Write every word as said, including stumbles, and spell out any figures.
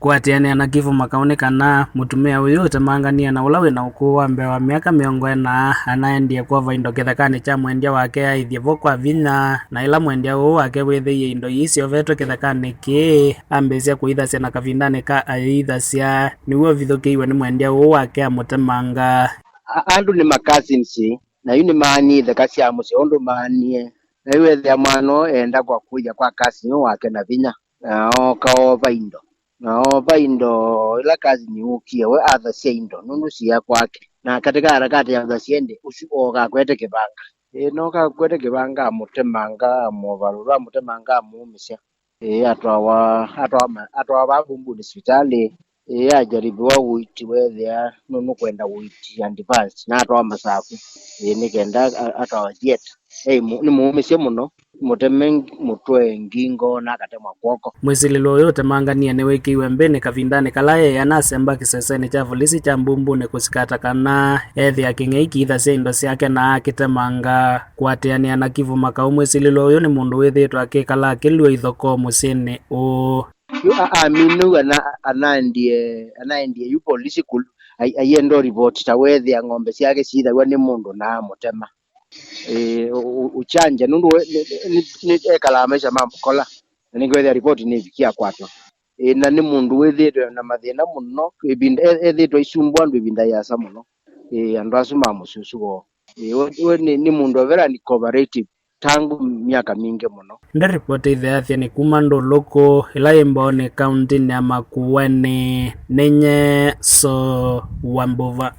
Kũatĩanĩa na Kivu Makau nĩ kana mũtumĩa ũyũ ũtemanganie na ũla wĩ na ũkũũ wa mbee wa myaka mĩongo ĩna anaendie kwova indo kĩthekanĩ kya mwendya wake aĩthye vo kwa vinya, na ĩla mwendya ũũ wake wĩthĩie indo ii syovetwe kĩthekanĩ kĩĩ ambĩĩsya kũithasya na kavindanĩ ka ayĩithasya, nĩw'o ũvithũkĩiwe nĩ mwendya ũũ wake amũtemanga. A- andũ nĩ ma cousins, na yu nĩmaanie itheka sya mũsyĩ ũndũ maanie. Na yu ethĩa mwana ũũ eenda kwa kũya kwa cousin ũũ wake na vinya, na ooka oova indo. Na oova indo, ĩla cousin ũkie, we athasya indo nũndũ siya kwake. Na katĩ ka harakati ya ũthasya ĩndĩ, ũsu ooka akwete kĩvanga. Ĩĩ, nooka akwete kĩvanga, amũtemanga, amũvalũla, amũtemanga, amũũmĩsya. Ĩĩ, atwawa, atwawa ma- atwawa vaa Bumbuni sivitalĩ. Ĩĩ, ajaribiwa ũiiti, weethĩa nũ- nũkwenda ũiiti advance, na atwawa Masaku. Ĩĩ, nĩ kenda a- atwawa theatre. Ei, mu- nĩ mũũmĩsye mũno, mũteme ng- mũtwe ngingo na akatemwa kw'oko. Mwĩsilĩlo ũyũ ũtemanganie nĩwĩkĩiwe mbĩnĩ kavindanĩ kala eĩ anasemba kĩsesenĩ kya volisi kya Bumbuni kũsikata kana ethĩa kĩng'ei kĩithasya indo syake na akĩtemanga. Kũatĩanĩa na Kivu Makau, mwĩsilĩlo ũyũ nĩ mũndũ wĩthĩĩtwe akĩkala akĩlw'a ithokoo mũsyĩnĩ ũũ. Yu a- aminũu ana- anaendie anaendie yu polisi kũl- ai- aienda ũripoti ta weethĩa ng'ombe syake siithaw'a nĩ mũndũ na amũtema. Ĩĩ, ũ- ũ- ũkyangya nũndũ we- nĩ- nĩ- nĩ- ekalaa maisha ma mũkola, na nĩngĩ weethĩa ripoti nĩvikie akwatwa. Ĩĩ, na nĩ mũndũ wĩthĩĩtwe na mathĩna mũno, ĩvinda e- ethĩĩtwe aisumbwa andũ ĩvinda yĩasa mũno. Ĩĩ, andũ asu ma mũsyĩ ũsu woo. Ĩĩ, we, we nĩ, nĩ mũndũ very uncooperative tangu myaka mingĩ mũno. Nde ripoti ĩtheathya nĩ kuma Ndũlũkũ, ĩla yĩ Mbooni, kauntinĩ ya Makueni. Nĩ nyie So Wambuva.